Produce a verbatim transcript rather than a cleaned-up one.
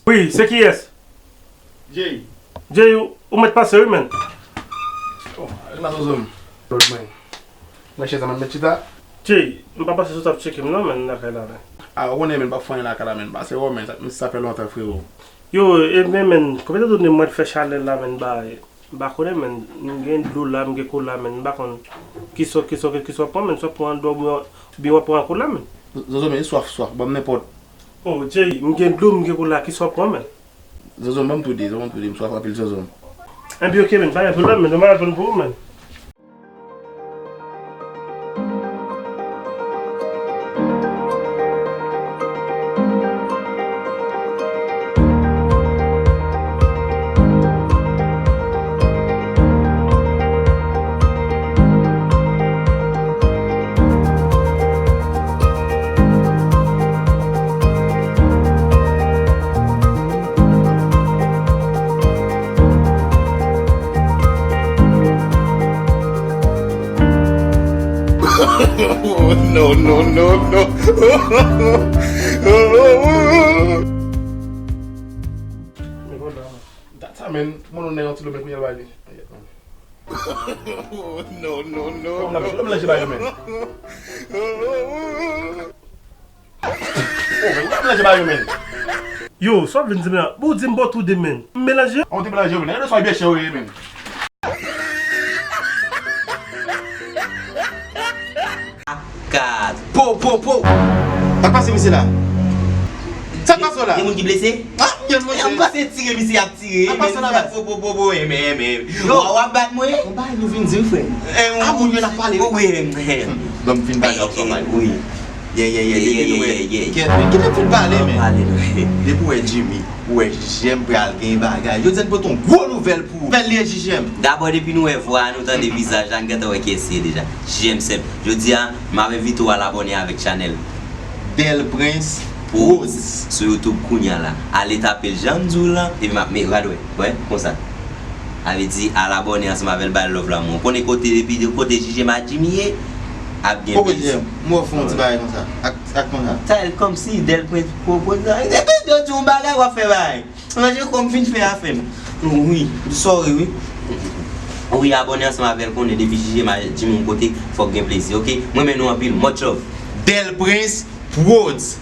Wi, se kiyès? Jay. Jay, ou, ou mèt pase wi, menn. Oh, ale nan zozo m. Lòd mwen. Mwen chita, mwen mèt chita. Jay, m pa panse si w t ap tcheke m non, menn, lakay la, menn. A, ou konnen, menn, m p ap fè anyen lakay la, menn. Pase wè w, menn, sa, sa fè lontan, frewo. Yo, e, men, menn, konbyen tan tou mwen fè chalè la, menn, ba, m pa konnen, menn, m gen dlo la, m gen kola, menn, m pa konn kisa, kisa, kisa w pran, menn, si w pran dlo, oubyen, oubyen w ap pran kola, menn. Zozo, menn, swaf, swaf, ban m nenpòt. Oh, Jay, m gen dlo, m gen kola, kisa w pran, menn? Zozo, ban m tou de, ban m tou de, m swaf anpil, Zozo. Enben, oke, menn, pa gen pwoblèm, menn, nou va reponn pou ou, menn. No, no, no, no. Dat sa, menn. Moun ou nan yon ti lomen kounye a l ba li. No, no, no. Lòm nan, lòm nan, se ba yo, menn. Oh, menn, lòm nan, se ba yo, menn. Yo, sa w vin di m la? Bon, w di m bò tou de, menn. M melanje? An, w te melanje, menn. Gade sa w byen chè, wi, menn. Kat. Po, po, po. Sa k pase, mesye la? Sa k pase la? Gen moun ki blese? Ah, gen moun ki blese. Tire misye ap tire, men, po, po, po, po, men, men. Yo. W ap bat mwen? Yon bagay nou vin di, frè. A, moun yo n ap pale, wi. Wi, men. Ban m fin pale ansanm ak ou. Wi. Yeah, yeah, yeah, depi nou wè. Kèt, men, kite m fin pale, men. Depi w wè Jimmy, ou wè Jijèm pral gen bagay. Yo di n pote yon gwo nouvèl pou ou. Nouvèl li ye, Jijèm. Dabò, depi nou wè vwa a, nou tande vizaj la, n gentan wè kiyès li ye deja. Jijèm senp. Jodi a, m ap envite w al abòne avèk chanèl Del Prince Pros sou YouTube kounye a la. Ale tape l jan m di w lan, epi m ap met radwè. Wè, konsa. Sa vle di, al abòne ansanm avè l, bay love la, mon. Konnen kote, depi kote Jijèm ak Jimmy ye, ap gen plis. Poko Jijèm, m wè w fè yon ti bagay konsa. Ak, ak konsa. Sa, kòmsi Del Prince Pros, Pros, epi yo di yon bagay, w ap fè bagay. Manje kò m fin fè afè m. Wi, sorry, wi. Wi, abòne ansanm avè l, konnen depi Jijèm ak Jimmy yon kote, fòk gen plezi, oke? Mwen renmen nou anpil, much love. Del Prince Pros.